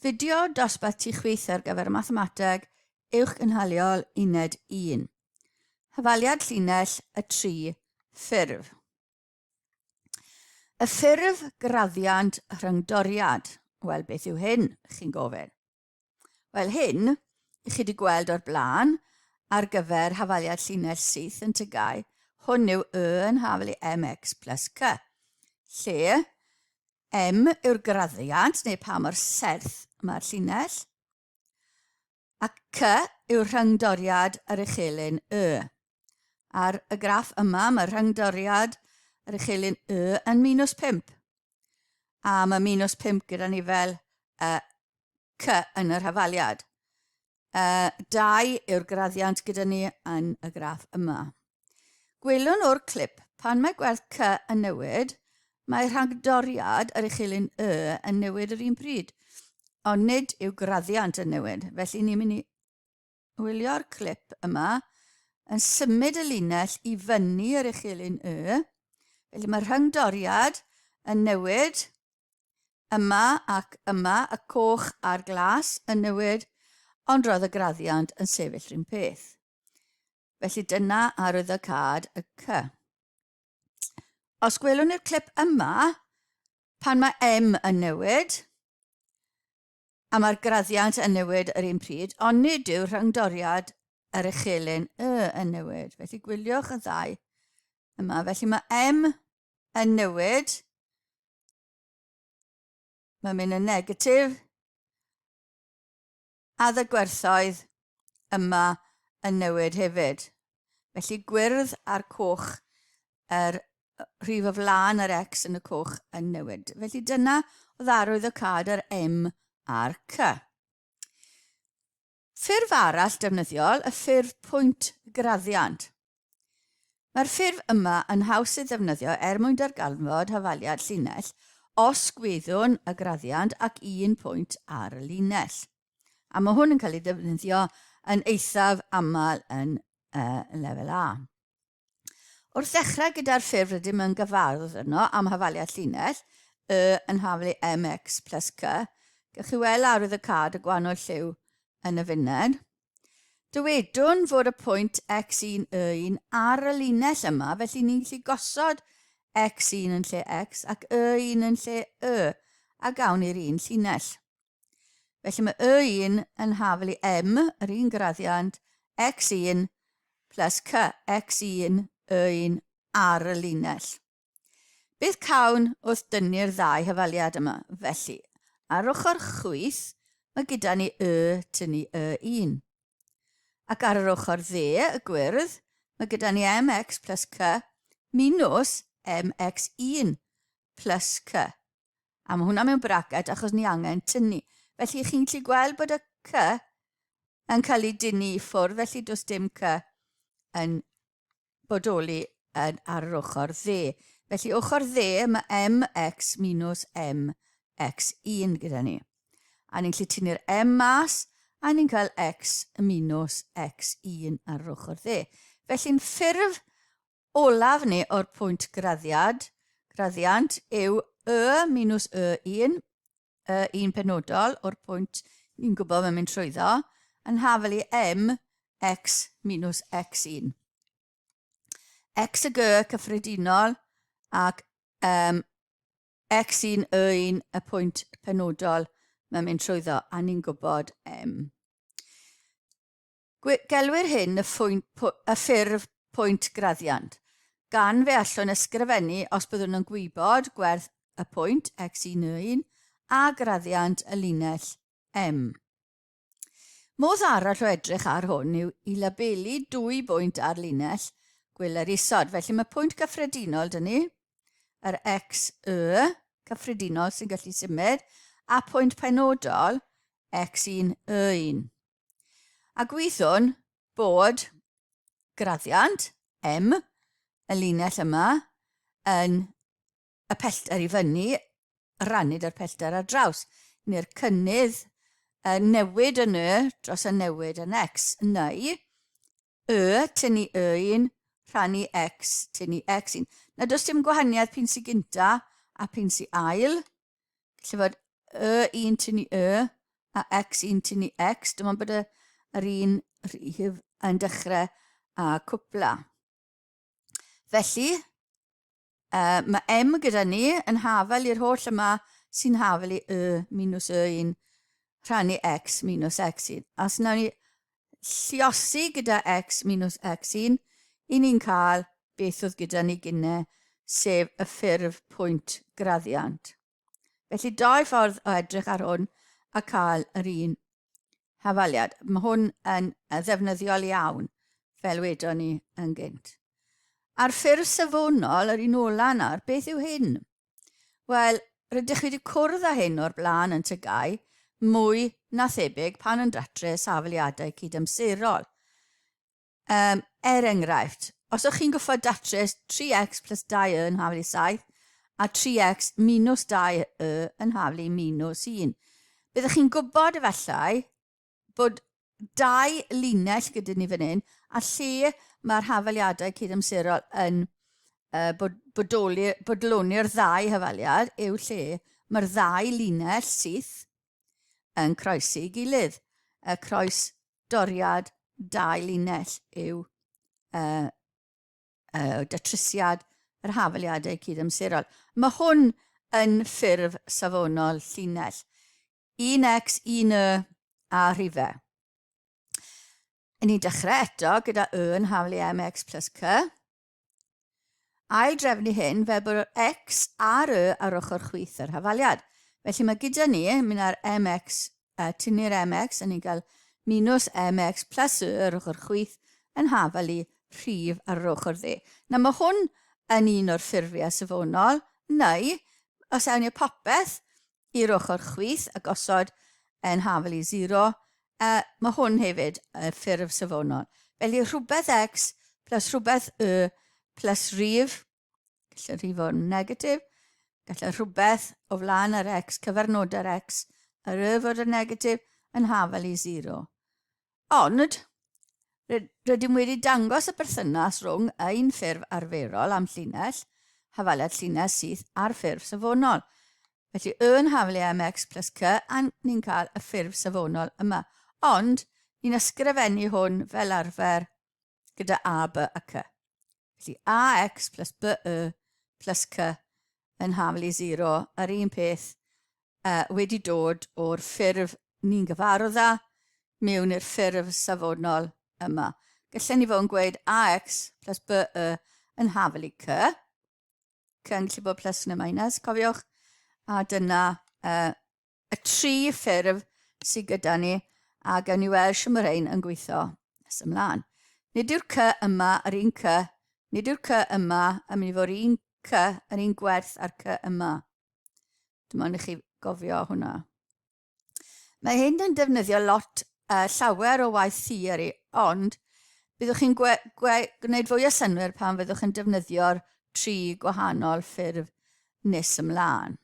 Fideo dosbarth tu chwith ar gyfer Mathemateg Uwchgynhaliol Uned 1. Hafaliad llinell y tri ffurf. Y ffurf graddiant rhyngdoriad. Wel, beth yw hyn, chi'n gofyn? Wel, hyn, i chi wedi gweld o'r blaen, ar gyfer hafaliad llinell syth yn tygau, hwn yw y yn hafal i mx plus c, lle M yw'r graddiant, neu pa mor serth mae'r llinell, ac C yw'r rhyngdoriad yr uchelyn Y. Ar y graff yma, mae rhyngdoriad yr uchelyn Y yn minus 5. A mae minus 5 gyda ni fel uh, C yn yr hafaliad. 2 yw'r graddiant gyda ni yn y graff yma. Gwelwn o'r clip, pan mae gwerth C yn newid, mae rhagdoriad yr uchelyn Y yn newid yr un pryd, ond nid yw graddiant yn newid. Felly ni'n mynd i wylio'r clip yma yn symud y linell i fyny yr uchelyn Y. Felly mae rhyngdoriad yn newid yma ac yma, y coch a'r glas yn newid, ond roedd y graddiant yn sefyll rhywun peth. Felly dyna arwyddocâd y C. Os gwelwn ni'r clip yma, pan mae M yn newid, a mae'r graddiant yn newid yr un pryd, ond nid yw rhyngdoriad yr uchelyn Y yn newid. Felly gwyliwch y ddau yma. Felly mae M yn newid, mae'n mynd yn negatif, a y gwerthoedd yma yn newid hefyd. Felly gwyrdd a'r coch, yr rhif o flaen yr X yn y coch yn newid. Felly dyna oedd arwydd y cad yr M a'r C. Ffurf arall defnyddiol, y ffurf pwynt graddiant. Mae'r ffurf yma yn haws ei ddefnyddio er mwyn darganfod hafaliad llinell os gwyddwn y graddiant ac un pwynt ar y linell. A mae hwn yn cael ei ddefnyddio yn eithaf aml yn uh, lefel A. Wrth ddechrau gyda'r ffurf rydym yn gyfarwydd yno am hafaliad llinell, y yn haflu mx plus c, gewch chi weld arwydd y cad y gwahanol lliw yn y funed. Dywedwn fod y pwynt x1 y1 ar y linell yma, felly ni'n gallu gosod x1 yn lle x ac y1 yn lle y, a gawn ni'r un llinell. Felly mae y1 yn hafal i m, yr un graddiant, x1 plus c, x1, y1 ar y linell. Beth cawn wrth dynnu'r ddau hafaliad yma? Felly, ar ochr chwith, mae gyda ni y tynnu y1. Ac ar yr ochr dde, y gwyrdd, mae gyda ni mx plus c minus mx1 plus c. A mae hwnna mewn braced achos ni angen tynnu. Felly chi'n gallu gweld bod y C yn cael ei dynnu i ffwrdd, felly does dim C yn bodoli yn ar yr ochr dde. Felly ochr dde mae mx minus mx1 gyda ni. A ni'n gallu tynnu'r m mas, a ni'n cael x minus x1 ar yr ochr dde. Felly'n ffurf olaf ni o'r pwynt graddiad, graddiant yw y minus y1, y un penodol o'r pwynt ni'n gwybod mae'n mynd trwyddo, yn hafel i m x minus x1. X y g cyffredinol ac um, x1, y1, y pwynt penodol mae'n mynd trwyddo, a ni'n gwybod m. Gelwir hyn y, ffwynt, y ffurf pwynt graddiant, gan fe allwn ysgrifennu os byddwn yn gwybod gwerth y pwynt x1 y1 a graddiant y linell m. Modd arall o edrych ar hwn yw i labelu dwy bwynt ar linell, gweler isod. Felly mae pwynt cyffredinol dyn ni, yr x, y, cyffredinol sy'n gallu symud, a pwynt penodol, x1, y1. A gwyddwn bod graddiant M, y linell yma, yn y pellter i fyny, rannu da'r pellter ar draws, neu'r cynnydd y newid yn y dros y newid yn X, neu Y tynnu Y1 rhannu X tynnu X1. Na does dim gwahaniaeth pyn sy'n gynta a pyn sy'n ail. Felly fod Y1 tynnu Y. a x1 tynnu x, dim ond bod y, yr un rhif yn dechrau a cwpla. Felly, mae m gyda ni yn hafel i'r holl yma sy'n hafel i y minus y1 rhannu x minus x1. A os wnawn ni lliosi gyda x minus x1, i ni'n cael beth oedd gyda ni gynne, sef y ffurf pwynt graddiant. Felly dau ffordd o edrych ar hwn a cael yr un hafaliad. Mae hwn yn ddefnyddiol iawn, fel wedon ni yn gynt. A'r ffurf safonol, yr un ola nawr, beth yw hyn? Wel, rydych chi wedi cwrdd â hyn o'r blaen yn tygau, mwy na thebyg pan yn datrys hafaliadau cydamserol. Um, er enghraifft, os ydych chi'n gwybod datrys 3x plus 2y yn haflu 7 a 3x minus 2y yn haflu minus 1, byddwch chi'n gwybod efallai bod dau linell gyda ni fan hyn a lle mae'r hafaliadau cydamserol yn uh, bod, bodoli, bodloni'r ddau hafaliad yw lle mae'r ddau linell syth yn croesi gilydd. Y croes doriad dau linell yw datrysiad yr hafaliadau cydamserol. Mae hwn yn ffurf safonol llinell. 1x, 1y a rhifau. Ni'n dechrau eto gyda y yn haflu mx plus c. Ail drefnu hyn fel bod yr x a'r y ar ochr chwith yr hafaliad. Felly mae gyda ni, mynd ar mx, tynnu'r mx, a ni'n cael minus mx plus y ar ochr chwith yn hafal i rhif ar yr ochr dde. Na mae hwn yn un o'r ffurfiau safonol, neu os ewn ni popeth i'r ochr chwith a gosod yn hafal i 0, mae hwn hefyd y ffurf safonol. Felly rhywbeth x plus rhywbeth y plus rhif, gallai rhif fod yn negatif, gallai rhywbeth o flaen yr x, cyfarnod yr x, yr y fod yn negatif, yn hafal i 0. Ond, rydym wedi dangos y berthynas rhwng ein ffurf arferol am llinell, hafaliad llinell syth, a'r ffurf safonol. Felly, y yn haflu mx plus c, a ni'n cael y ffurf safonol yma. Ond, ni'n ysgrifennu hwn fel arfer gyda a, b a c. Felly, ax plus b, y plus c yn haflu 0, yr un peth wedi dod o'r ffurf ni'n gyfarwydd â mewn i'r ffurf safonol yma. Gallen ni fod yn gweud AX plus BY yn hafel i C. C yn gallu bod plus neu minus, cofiwch. A dyna y tri ffurf sydd gyda ni, a gawn ni weld sy'n mae rhain yn gweithio nes ymlaen. Nid yw'r C yma yr un C, nid yw'r C yma yn mynd i fod yr un C yr un gwerth â'r C yma. Dim ond i chi gofio hwnna. Mae hyn yn defnyddio lot, llawer o waith theori, ond byddwch chi'n gwe, gwe, gwneud fwy o synnwyr pan fyddwch yn defnyddio'r tri gwahanol ffurf nes ymlaen.